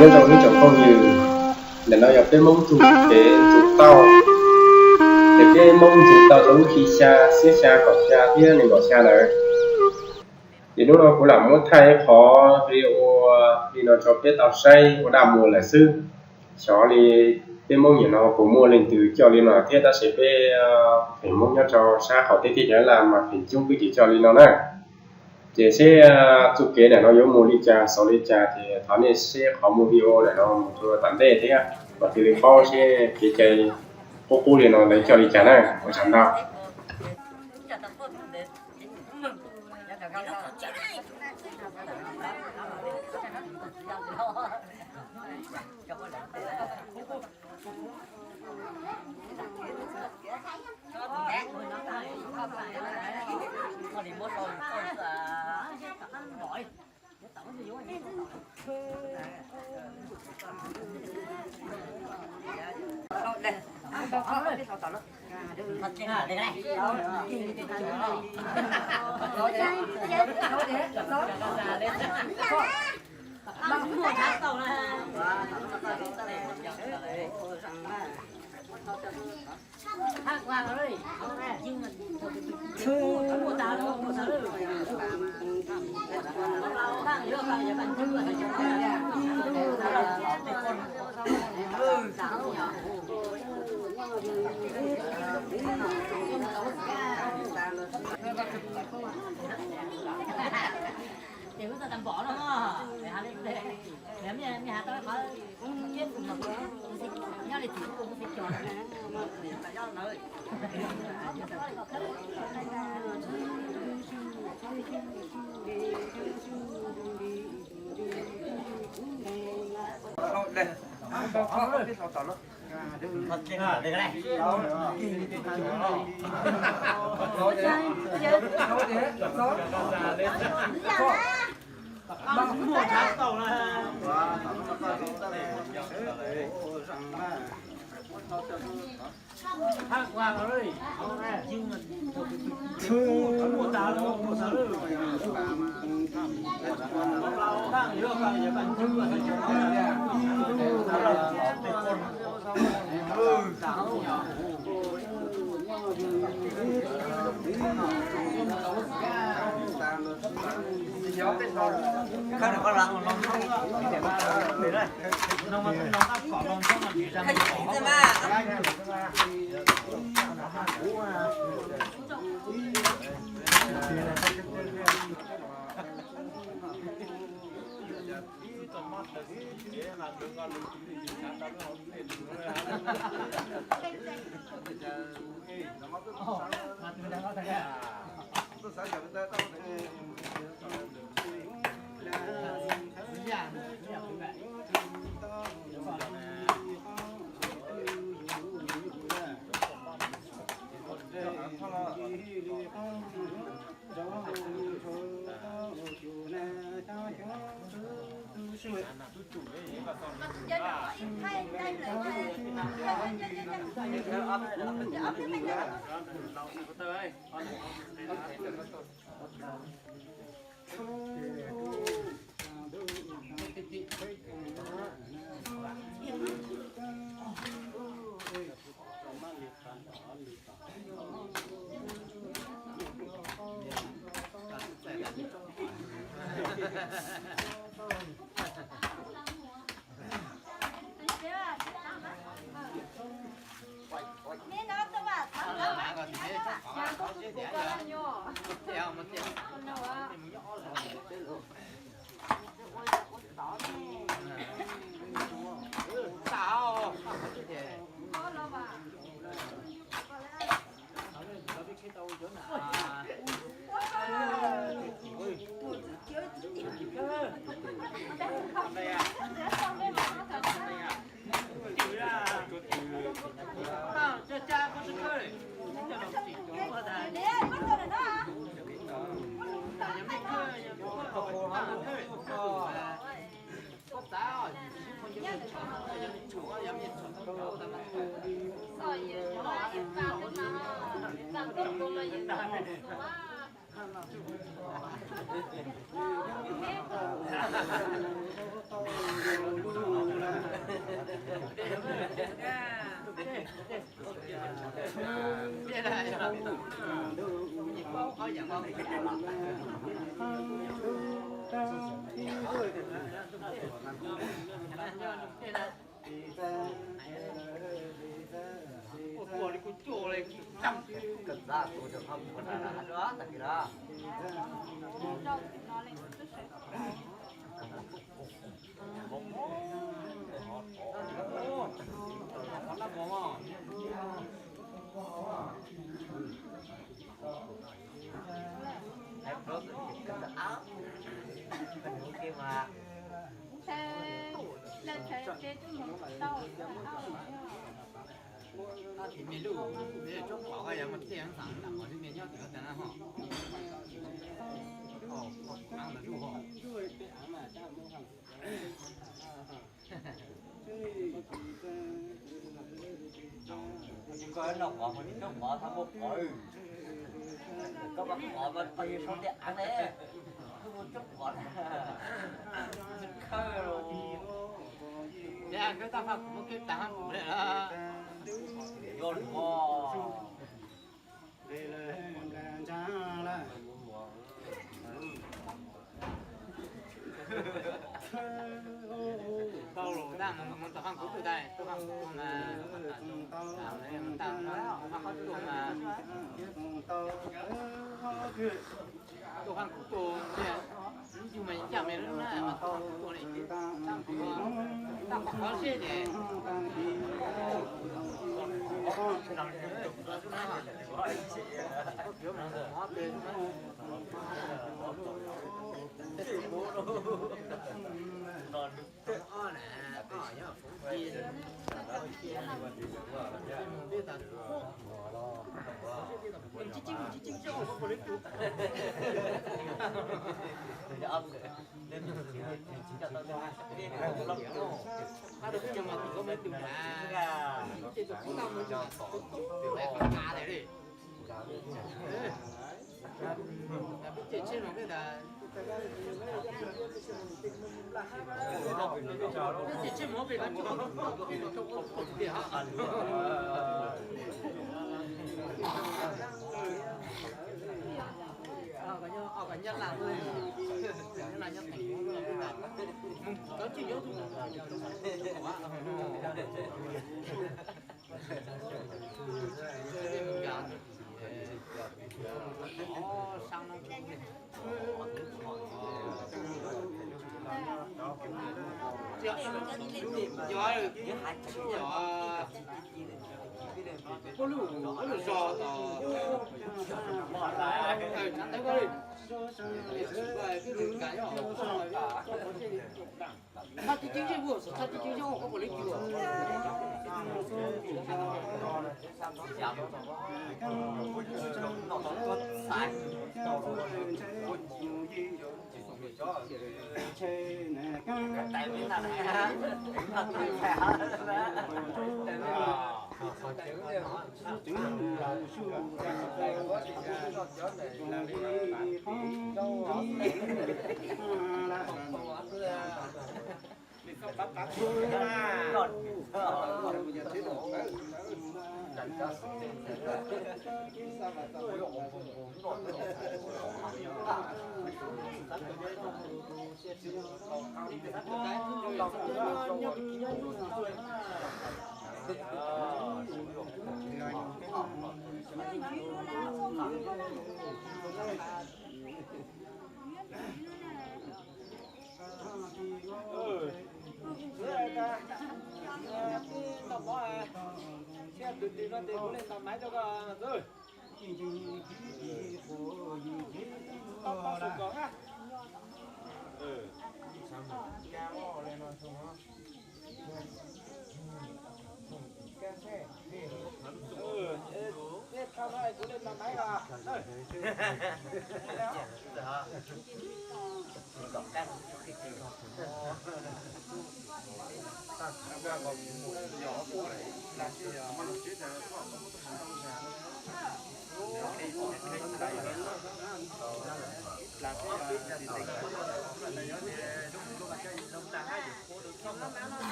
Nyob zoo ib tsoom phooj ywg, ntawm no yog peb Hmoob txuj kev txuj tauj, ces peb Hmoob txuj tauj rau lub hli xya, xiab xya, kaum xya thiab nees nkaum xya lawm. Ces hnub no kuv lam muab thaij qhov video li no rau peb tau saib ua dab mus lawm xwb. Xyov li peb Hmoob nyuam no puas muaj leej twg coj li no thiab, tab sis peb feem Hmoob nyob rau sab qaum teb teb chaws Nyab Laj mas feem coob twb tsis coj li no na. Ces seb txuj kev ntawm no yuav mus li cas xaus li cas ces thov nej seb qhov mus video ntawm no mus rau tom ntej thiab kom cia li paub seb kev cai qub qub li no lawv coj li cas na. Ua tsaug ntau. Ntshai, ntshai ces twb mus tau. Tsob qhov yog mas tias xav nram qhov li nyob tim tas na ho. Koj noj qos mas noj qos tau muaj qos, koj mas qos mas pw sau tias av ne, koj muaj coob qos na, khawb los. Yog koj tau faj kuv muab keb tas hab kuv lawm. Yog li os. Tau los tag, mus tau faj kuv tus tais, tau faj kuv tus mas, tau faj kuv tus mas, tau faj kuv tus, yug mas yam me lub na mas tau faj kuv tus ne, tau kuv, tau qhov qhov seb ces. Thiab tus twg no ces kuv li ntaus maiv rau koj xwb. Tau tau sum kom na. Kuv li ntaus maiv os.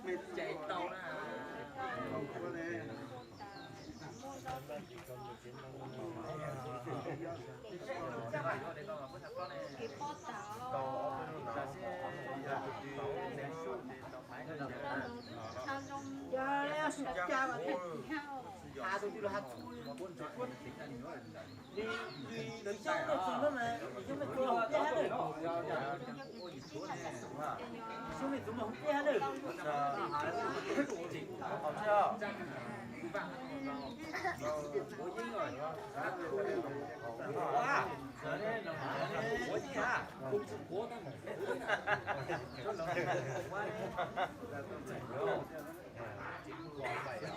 Mej cais tau na. Ua,